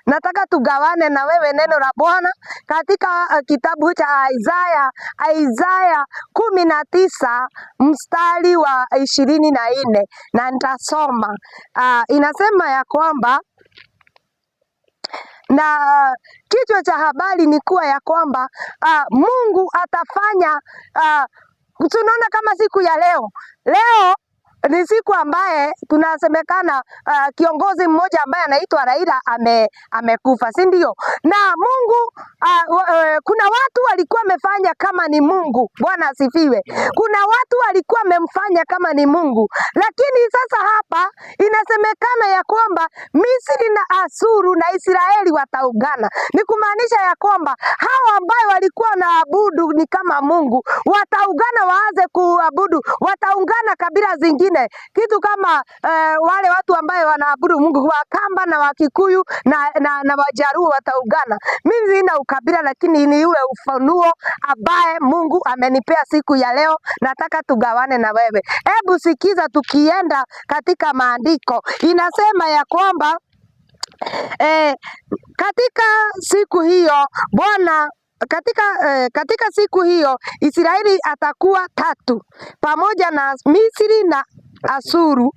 Nataka tugawane na wewe neno la Bwana katika kitabu cha Isaya, Isaya 19 mstari wa 24 na nitasoma. Inasema ya kwamba na kichwa cha habari ni kuwa ya kwamba Mungu atafanya tunaona kama siku ya leo. Leo ni siku ambaye tunasemekana kiongozi mmoja ambaye anaitwa Raila amekufa, si ndio? Na Mungu kuna watu walikuwa wamefanya kama ni Mungu. Bwana asifiwe. Kuna watu walikuwa wamemfanya kama ni Mungu, lakini sasa hapa inasemekana ya kwamba Misri na Asuru na Israeli wataungana. Ni kumaanisha ya kwamba hawa ambayo walikuwa wanaabudu ni kama Mungu wataungana, waanze kuabudu, wataungana kabila zingine, kitu kama wale watu ambaye wanaabudu Mungu Wakamba na Wakikuyu na Wajaruo wataungana. Mimi sina ukabila, lakini ni ule ufunuo ambaye Mungu amenipea siku ya leo, nataka tugawane na wewe. Hebu sikiza, tukienda katika maandiko inasema ya kwamba katika siku hiyo Bwana katika siku hiyo Israeli atakuwa tatu pamoja na Misri na Asuru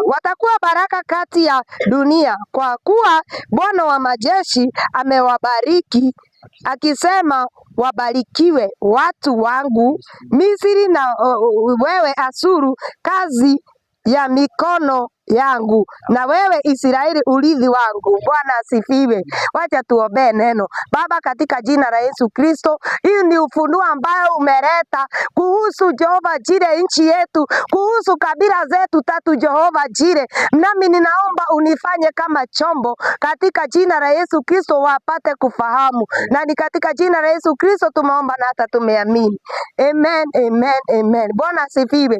watakuwa baraka kati ya dunia, kwa kuwa Bwana wa majeshi amewabariki akisema, wabarikiwe watu wangu Misri na wewe Asuru, kazi ya mikono yangu, na wewe Israeli urithi wangu. Bwana asifiwe. Wacha tuombee neno. Baba, katika jina la Yesu Kristo, hii ni ufunuo ambayo umeleta kuhusu Jehova Jire nchi yetu, kuhusu kabila zetu tatu, Jehova Jire, nami ninaomba unifanye kama chombo katika jina la Yesu Kristo, wapate kufahamu, na ni katika jina la Yesu Kristo tumeomba na hata tumeamini. Amen, amen, amen. Bwana asifiwe.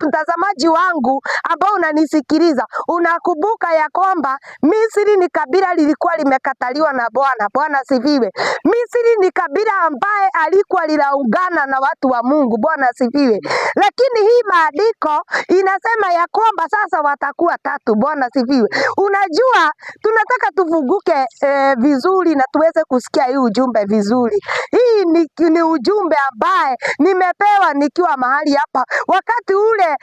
Mtazamaji wangu ambao unanisikiliza, unakumbuka ya kwamba Misri ni kabila lilikuwa limekataliwa na Bwana. Bwana asifiwe. Misri ni kabila ambaye alikuwa linaungana na watu wa Mungu. Bwana asifiwe. Lakini hii maandiko inasema ya kwamba sasa watakuwa tatu. Bwana asifiwe. Unajua, tunataka tufunguke vizuri na tuweze kusikia hii ujumbe vizuri. Hii ni ujumbe ambaye nimepewa nikiwa mahali hapa. Wakati ule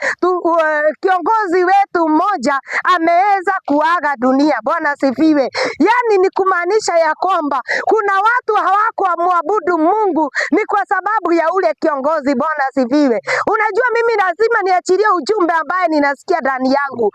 kiongozi wetu mmoja ameweza kuaga dunia. Bwana asifiwe. Yaani ni kumaanisha ya kwamba kuna watu hawakuamwabudu Mungu ni kwa sababu ya ule kiongozi. Bwana asifiwe. Unajua, mimi lazima niachilie ujumbe ambaye ninasikia ndani yangu.